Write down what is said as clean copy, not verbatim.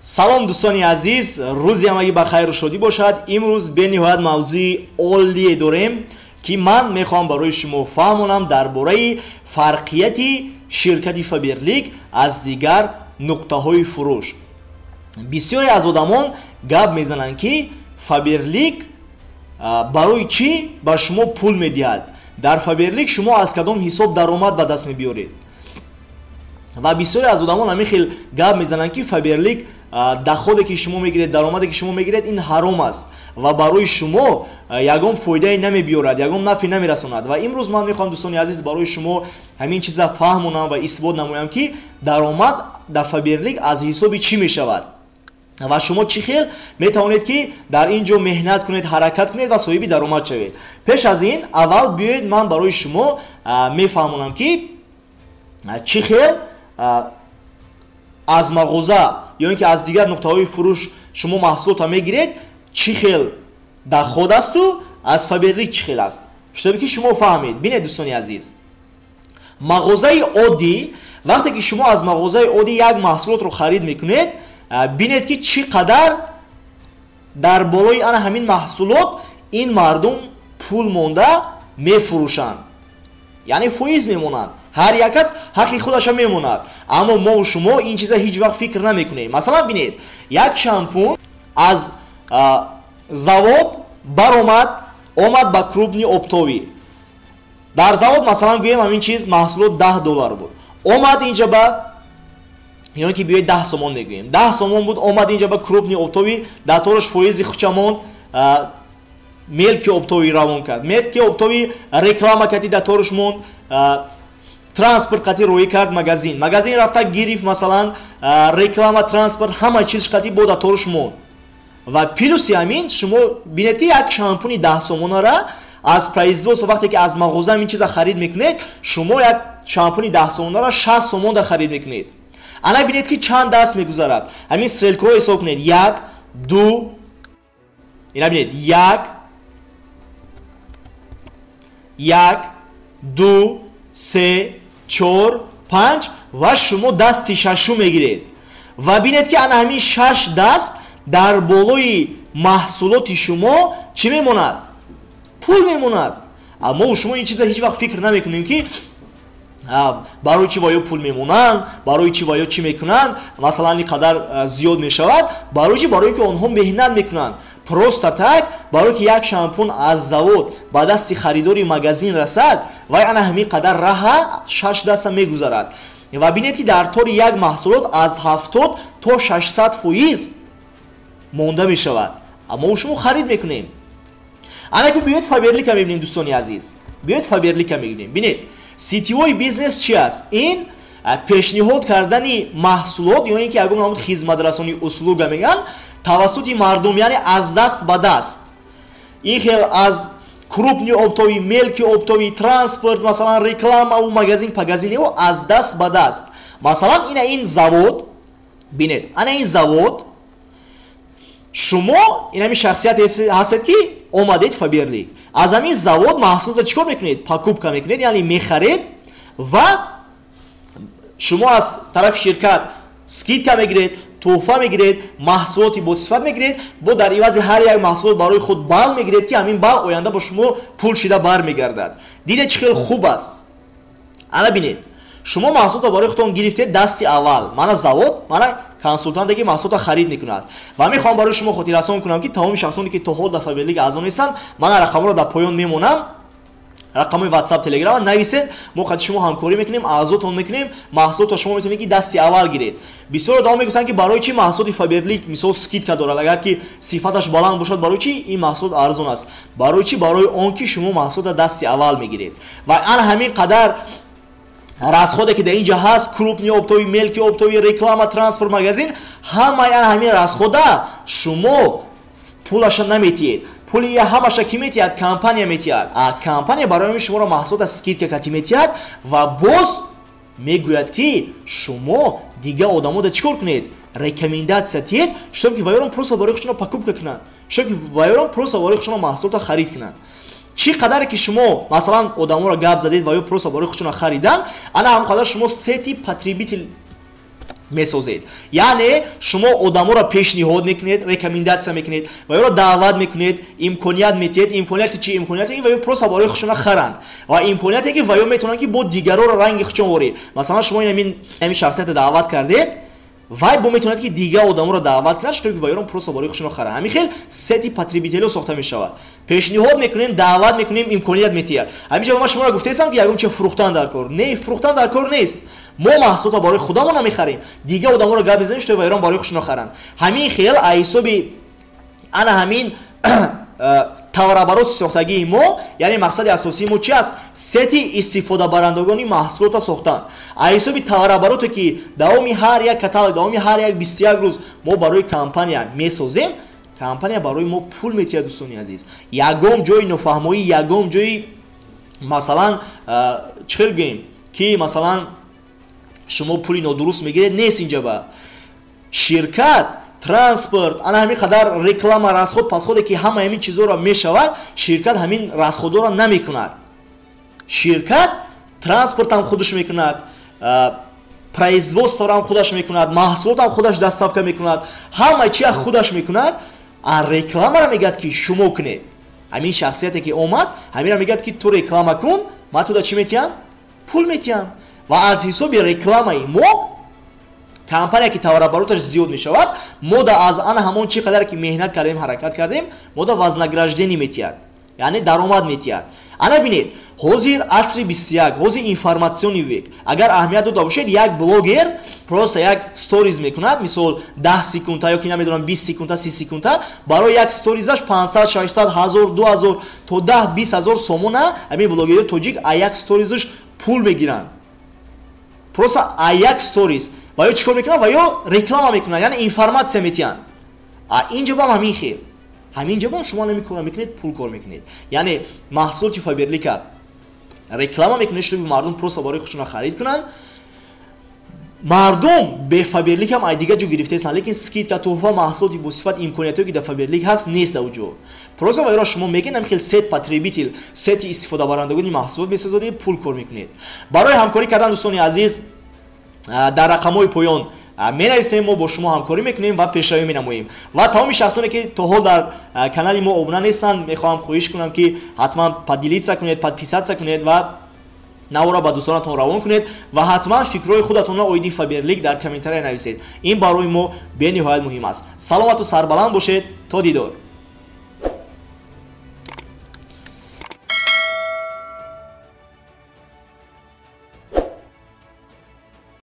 Салом, дӯстони азиз, рӯзи ҳамагӣ ба хайру шодӣ бошад. Имрӯз бениҳоят мавзӯи олие дорем, ки ман мехоҳам барои шумо фаҳмонам дар бораи фарқияти ширкати Фаберлик аз дигар нуқтаҳои фурӯш. Бисёре аз одамон гап мезананд, ки Фаберлик барои чӣ ба шумо пул медиҳад, дар Фаберлик шумо аз кадом ҳисоб даромад ба даст мебиёред. Ва бисёре аз одамон ҳамин хел гап мезананд, ки Фаберлик доходе ки шумо мегиред, даромаде ки шумо мегиред, ин ҳаром аст ва барои шумо ягон фоидае намебиёрад, ягон нафъе намерасонад. Ва имрӯз ман мехоҳам, дӯстони азиз, барои шумо ҳамин чиза фаҳмонам ва исбот намоям, ки даромад дар Фаберлик аз ҳисоби чӣ мешавад ва шумо чӣ хел метавонед, ки дар ин ҷо меҳнат кунед, ҳаракат кунед ва соҳиби даромад шавед. Пеш аз ин аввал биёед, ман барои шумо мефаҳмонам, ки чӣ хел аз мағоза ё ин ки аз дигар нуқтаҳои фурӯш шумо маҳсулотро мегиред, чӣ хел доход асту аз Фаберлик чӣ хел аст, шутобе ки шумо фаҳмед. Бинед, дӯстони азиз, мағозаи оддӣ, вақте ки шумо аз мағозаи оддӣ як маҳсулотро харид мекунед, бинед, ки чӣ қадар дар болои ана ҳамин маҳсулот ин мардум пул монда мефурӯшанд, яъне фоиз мемонанд, ҳар як кас ҳаққи худаша мемонад. Аммо мо шумо ин чиза ҳеҷ вақт фикр намекунем. Масалан, бинед, як шампун аз завод баромад, омад ба крупный оптовый. Дар завод, масалан, гӯем, ҳамин чиз маҳсулот 10 доллар буд, омад инҷа ба, ё ки биёед, 10 сомон мегӯем, 10 сомон буд, омад инҷа ба крупный оптовый, дар тораш фоизи хуча монд, мелкий оптовый равон кард, мелкий оптовый реклама кати дар тораш монд, транспорт қати роӣ кард, магазин, магазин рафта гирифт, масалан, реклама, транспорт, ҳама чиз қати бо дар тораш монд. Ва плюси ҳамин шумо бинед, ки як шампуни 10 сомонара аз производство, вақте ки аз мағоза ҳамин чиза харид мекунед, шумо як шампуни 10 сомонара 60 сомонда харид мекунед. Ана бинед, ки чанд даст мегузарад. Ҳамин стрелкаҳо ҳисоб кунед: як, ду, ина бинед, як, як, ду, се, чор, панҷ ва шумо дасти шашум мегиред. Ва бинед, ки ана ҳамин шаш даст дар болои маҳсулоти шумо чӣ мемонад? Пул мемонад. Аммо шумо ин чиза ҳеҷ вақт фикр намекунем, ки барои чӣ ва ё пул мемонанд, барои чӣ ва ё чӣ мекунанд, масалан, ин қадар зиёд мешавад. Барои чӣ? Барое ки онҳо меҳнат мекунанд. Просто так, барое ки як шампун аз завод ба дасти харидори магазин расад, вай ана ҳамин қадар раҳа, шаш даста мегузарад. Ва бинед, ки дар тори як маҳсулот аз 70 то 600% монда мешавад, аммо шумо харид мекунем. Ана ки биёед, Фаберлика мебинем, дӯстони азиз, биёед, Фаберлика мебинем. Бинед, сетевой бизнес чи аст? Ин пешниҳод кардани маҳсулот ё ин ки ягон намуд хизматрасонии, услуга мегӯянд, тавассути мардум, яъне аз даст ба даст, ин хел аз крупный оптовый, мелкий оптовый, транспорт, масалан, рекламау, магазин пагазинеу, аз даст ба даст. Масалан, ина ин завод, бинед, ана ин завод, шумо ин ҳамин шахсият ҳастед, ки омадед Фаберлик, аз ҳамин завод маҳсулотро чӣ кор мекунед? Покупка мекунед, яъне мехаред. Ва шумо аз тарафи ширкат скидка мегиред, тӯҳфа мегиред, маҳсулоти босифат мегиред, бо дар ивази ҳар як маҳсулот барои худ балл мегиред, ки ҳамин балл оянда бо шумо пул шида бармегардад. Дидед, чӣ хел хуб аст? Ана бинед, шумо маҳсулотро барои худтон гирифтед дасти аввал. Мана завод, мана консултанте, ки маҳсулотро харид мекунад. Ва мехоҳам барои шумо хотиррасон кунам, ки тамоми шахсоне, ки то ҳол дар Фаберлик аъзо нестанд, мана рақамҳоро дар поён мемонам, рақамҳои Ватсап, Телеграма нависед, мо қати шумо ҳамкорӣ мекунем, аъзотон мекунем, маҳсулотро шумо метавонед, ки дасти аввал гиред. Бисёр одамон мегӯфтанд, ки барои чӣ маҳсулоти Фаберлик, мисол, скидка дорад, агар ки сифаташ баланд бошад, барои чӣ ин маҳсулот арзон аст? Барои чӣ? Барои он ки шумо маҳсулотро дасти аввал мегиред. Ва ана ҳамин қадар расходе, ки дар ин ҷо ҳаст: крупный оптовый, мелкий оптовый, реклама, транспорт, магазин, ҳамаи ана ҳамин расхода шумо пулаша наметиҳед. Пули я ҳамаша ки метиҳад? Компания метиҳад. А компания барои шуморо маҳсулота скидка кати метиҳад ва боз мегӯяд, ки шумо дига одамода чӣ кор кунед? Рекомендация тиҳед, чтоб ки вайёрон просто барои худшона покупка кунанд, чтоб ки вайёрон просто барои худшона маҳсулота харид кунанд. Чӣ қадаре ки шумо, масалан, одаморо гап задед ва ё просто барои худшона харидан, ана ҳам қадар шумо сети потребитель месозед. Яъне шумо одаморо пешниҳод мекунед, рекомендация мекунед ва ёро даъват мекунед, имконият метиҳед. Имконияти чи? Имконияте ки ва ё просто барои худшона харанд ва имконияте ки ва ё метавонанд ки бо дигароро ранги худшон ворид. Масалан, шумо ҳамин шахсиятро даъват кардед, вай бо метавонад ки дигар одаморо даъват кунад, чтобы ва ёрон просто барои худшона харанд. Ҳамин хел сети потребителҳо сохта мешавад. Пешниҳод мекунем, даъват мекунем, имконият метиҳад. Ҳаминҷа ман шуморо гуфтаистам ки ягон чи фурӯхтан дар кор не, фурӯхтан дар кор нест. Мо маҳсулотро барои худамон намехарем, дигар одаморо гап мезанем, чтобы ва ёрон барои худшона харанд. Ҳамин хел ҳисоби ана ҳамин товарообороти сохтагии мо, яъне мақсади асосии мо чи аст? Сети истифодабарандагони маҳсулотро сохтан. Ҳисоби товарообороте ки давоми ҳар як каталог, давоми ҳар як 21 рӯз мо барои компания месозем, компания барои мо пул метиҳад. Дӯстони азиз, ягон ҷои нофаҳмоӣ, ягон ҷои масалан чӣ хел гӯем ки масалан шумо пули нодуруст мегиред, нест. Инҷа ба ширкат транспорт, ана ҳамин қадар реклама, расход пасходе ки ҳама ҳамин чизҳоро мешавад, ширкат ҳамин расходҳоро намекунад. Ширкат транспортам худаш мекунад, производстворам худаш мекунад, маҳсулотам худаш доставка мекунад, ҳама чия худаш мекунад. А рекламаро мегӯяд ки шумо кунед. Ҳамин шахсияте ки омад, ҳаминро мегӯяд ки ту реклама кун, ман туда чӣ метиҳам? Пул метиҳам. Ва аз ҳисоби рекламаи мо компания ки товарообороташ зиёд мешавад, мо да аз ана ҳамон чӣ қадар ки меҳнат кардем, ҳаракат кардем, мо да вознаграждение метиҳад, яъне даромад метиҳад. Ана бинед, ҳозир асри 21, ҳозир информационный век. Агар аҳамият дода бошед, як блогер просто як сториз мекунад, мисол 10 секунда ё ки намедонам 20 секунда, 30 секунда, барои як сторизаш 500, 600, 1000, 2000 то 10, 20 ҳазор сомона ҳамин блогери тоҷик а як сторизаш пул мегиранд. Просто а як сториз. Ва ё чӣ кор мекунанд? Ва ё реклама мекунанд, яъне информатсия метиҳанд. А инҷо бам ҳамин хел, ҳамин ҷо бам шумо ҳамин кора мекунед, пул кор мекунед. Яъне маҳсулоти Фаберлика реклама мекунед, чтобы мардум просто барои худшона харид кунанд. Мардум бе Фаберлик ҳам ай дигар ҷо гирифтаестанд, лекин скидка, туҳфа, маҳсулоти босифат, имкониятҳое ки дар Фаберлик ҳаст, нест дар ҷо. Просто ва ёро шумо мегӯед, ҳамин хел сет потребитель, сети истифодабарандагони маҳсулот месозодед, пул кор мекунед. Барои ҳамкорӣ кардан, дӯстони азиз, дар рақамҳои поён менависем, мо бо шумо ҳамкорӣ мекунем ва пешравӣ менамоем. Ва тамоми шахсоне ки то ҳол дар канали мо обуна нестанд, мехоҳам хоҳиш кунам ки ҳатман поделиться кунед, подписаться кунед ва навора ба дӯстонатон равон кунед ва ҳатман фикрҳои худатонро оиди Фаберлик дар комментария нависед. Ин барои мо бениҳоят муҳим аст. Саломату сарбаланд бошед, то дидор.